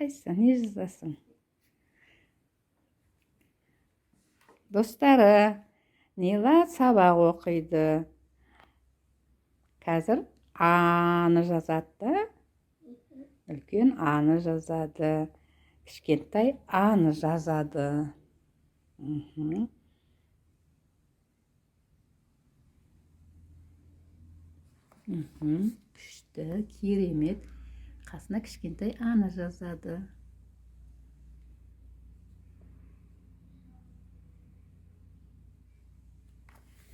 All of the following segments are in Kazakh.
Қайсысы? Не жазасың? Достары, Нила сабақ оқиды. Қазір А-ны жазады да. Үлкен А-ны жазады. Кішкентай А-ны жазады. Мхм. Мхм. Күшті, керемет. Қасына кішкентай А-ны жазады.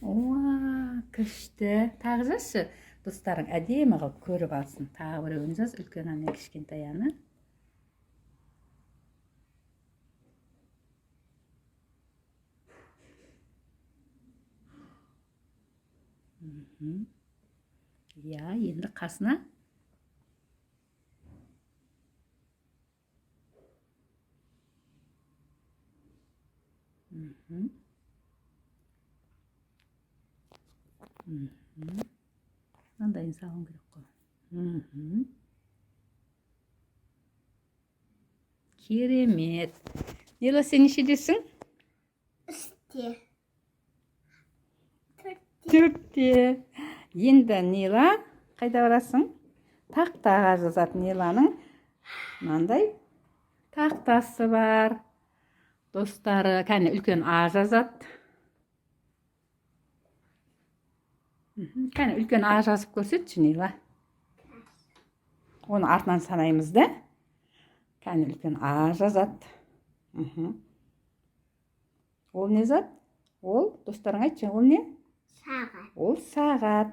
Уа, күшті. Тағы жазшы. Достарың әдемі қылып көріп алсын. Тағы біреуін жаз, үлкен А мен кішкентай А-ны. Мхм. Иә, енді қасына Мхм. Мхм. Мынандайын салуым керек қой. Мхм. Керемет. Нила, сен нешедесің? 3-те. 4-те. 4-те. Енді Нила қайда барасың? Тақтаға жазады. Ниланың мынандай тақтасы бар. Достары, кәне, үлкен А жазады. Мхм. Кәне, үлкен А жазып көрсетші, Нила. Оны артынан санаймыз да. Кәне, үлкен А жазады. Мхм. Ол не зат? Ол, достарыңа айтшы, ол не? Сағат. Ол сағат.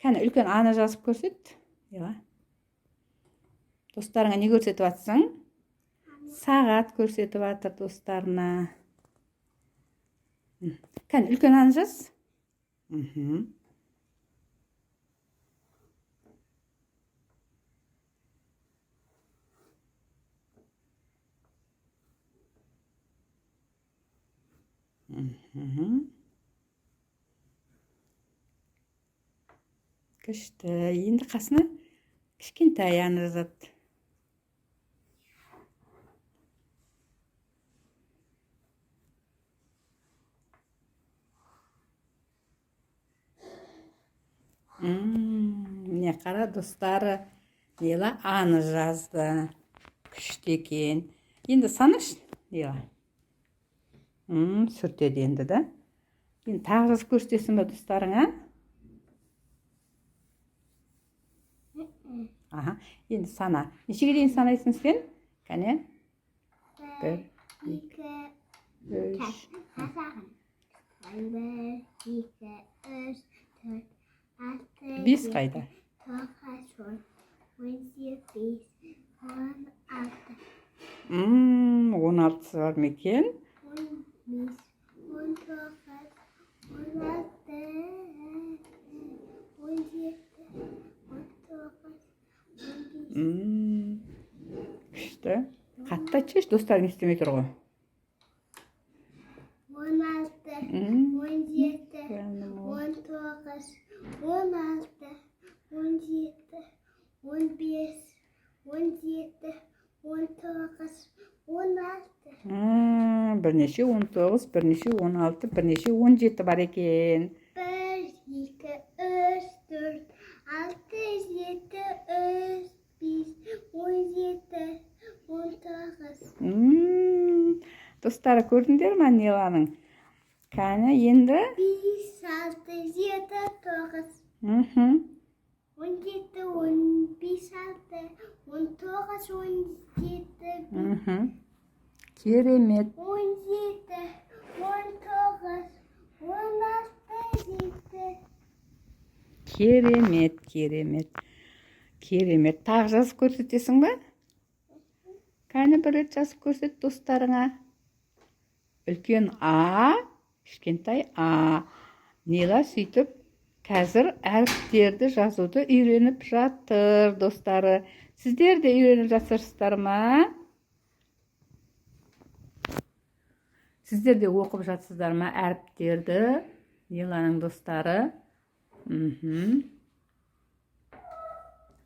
Кәне, үлкен А-ны жазып көрсет. Нила. Достарыңа не көрсетіп жатсың? Сағат көрсетіп жатыр достарына. Кәне, үлкен А-ны жаз. Мхм. Мхм. Күшті. Енді қасына кішкентай А-ны жазады. Міне, қара, достары, Нила А-ны жазды. Күшті екен. Енді санашы, Нила. Сүртеді енді да. Енді тағы жазып көрсетесің ба достарыңа? Аха, енді сана. Нешеге дейін санайсың сен? Кәне? 1, 2, 3. Қазағын. 1, 2, 3, 4, 6, 5 қайда? 9, 10, 17, 16, 16-сы бар ма екен? 15, 19, 16, 17, 19, 15. Күшті. Қатты айтшы, достарың естімей тұр ғой. 16, 17, 19, 16, 17, 15, 17, 19, 16. Бірнеше 19, бірнеше 16, бірнеше 17 бар екен. 1, 2, 3, 4, 6, 7, 3, 5, 17, 19. Достары, көрдіңдер ма Ниланың? Кәні, енді? 5, 6, 7, 9. Мхм. 17, 15, 6, 19, 17, Мхм. Керемет. 17, 19, 16, 7. Керемет, керемет. Керемет. Тағы жазып көрсетесің ба? Кәні, бір рет жазып көрсет достарыңа. Үлкен А, кішкентай А. Нила сөйтіп қазір әріптерді жазуды үйреніп жатыр, достары. Сіздер де үйреніп жатырсыздар ма? Сіздер де оқып жатсыздар ма әріптерді? Ниланың достары. Мхм.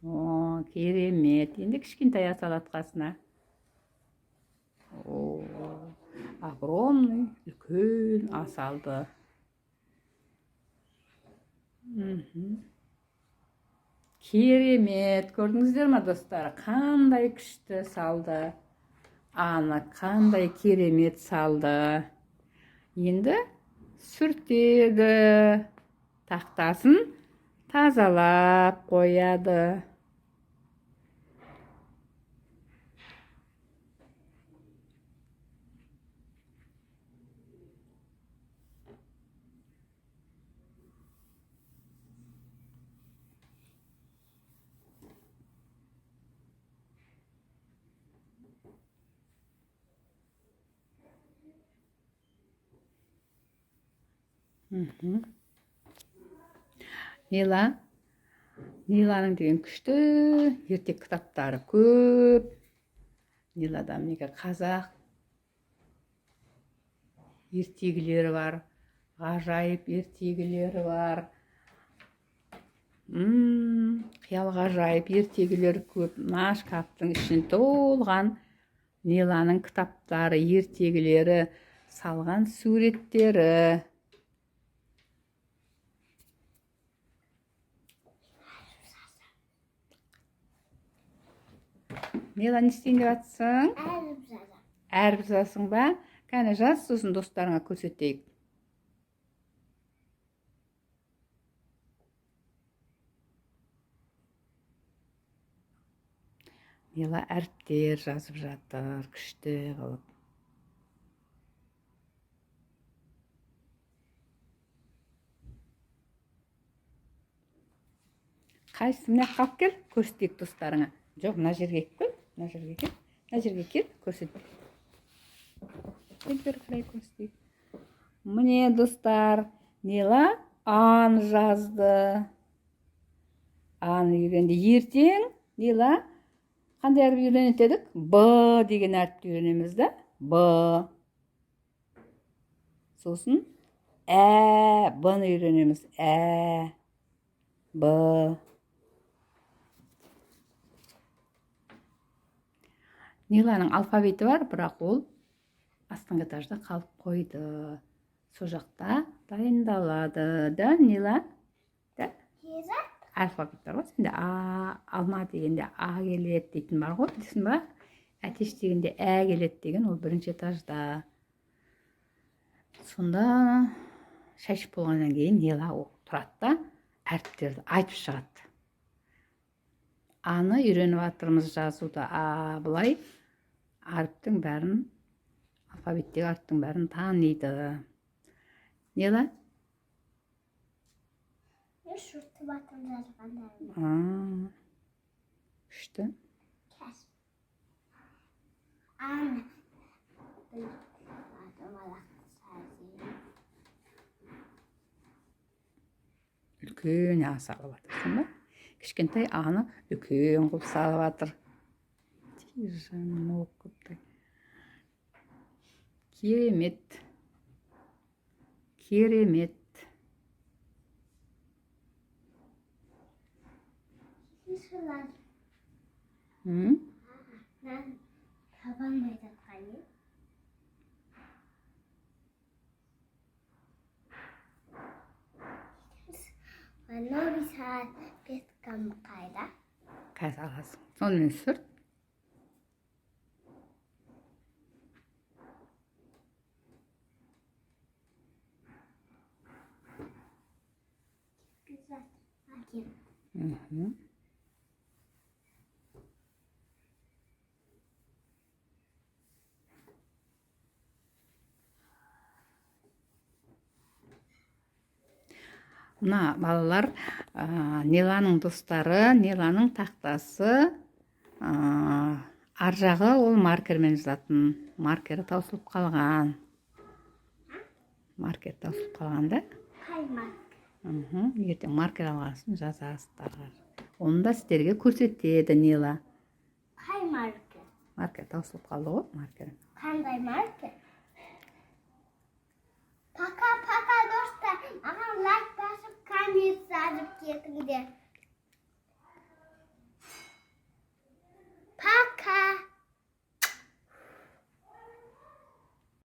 О, керемет. Енді кішкентай а салады қасына. О, огромный, үлкен а салды. Керемет. Көрдіңіздер ма, достар? Қандай күшті салды. Аны қандай керемет салды. Енді сүртеді. Тақтасын тазалап қояды. Нила, Ниланың деген күшті ертек кітаптары көп. Нилада мінекей қазақ ертегілері бар, ғажайып ертегілері бар. Қиял ғажайып ертегілер көп. Мына шкафтың ішін толған Ниланың кітаптары, ертегілері, салған суреттері. Нила, не істейін деп жатсың? Әріп жазам. Әріп жазасың ба? Кәне, жаз, сосын достарыңа көрсетейік. Нила әріптер жазып жатыр, күшті қылып. Қайсысы? Мына жаққа алып кел, көрсетейік достарыңа. Жоқ, мына жерге кел, мына жерге кел, мына жерге кел, көрсет. Кел, бері қарай көрсетейік. Міне, достар, Нила ан жазды. Аны үйренді. Ертең Нила қандай әріп үйренеді дедік? Б деген әріпті үйренеміз да. Б. Сосын ә, Б-ны үйренеміз. Ә, Б. Ниланың алфавиті бар, бірақ ол астыңғы этажда қалып қойды. Сол жақта дайындалады. Да, Нила? Да? Тезі? Алфавит бар ғой сенде. А, алма дегенде а келеді дейтін бар ғой, білесің ба? Әтеш дегенде ә келеді деген, ол бірінші этажда. Сонда шай ішіп болғаннан кейін Нила тұрады да, әріптерді айтып шығады. Аны үйреніп жатырмыз жазуды. А былай әріптің бәрін, алфавиттегі әріптің бәрін таниды. Нила? Мен сүртіп жатырмын жазғандарымды. А, күшті. Кәс. Аны. Бір домалақты жазайын. Үлкен а салып жатырсың ба? Кішкентай аны үлкен қылып салып жатыр. Жаным. Керемет, керемет. Солар М? Нан таба алмай жатқан ем. Новый салфеткам қайда? Қазір аласың, сонымен сүрт. Güzel. Әкем. Мына балалар, Ниланың достары, Ниланың тақтасы, ар жағы ол маркермен жазатын, маркері таусылып қалған, маркер таусылып қалған да. Қай маркер? Ертең маркер алған соң жазасыздар, оны да сіздерге көрсетеді Нила. Қай маркер? Маркер таусылып қалды ғой, маркер. Қандай маркер? Пока, пока, достар. Маған лайк басып, коммент жазып кетіңдер.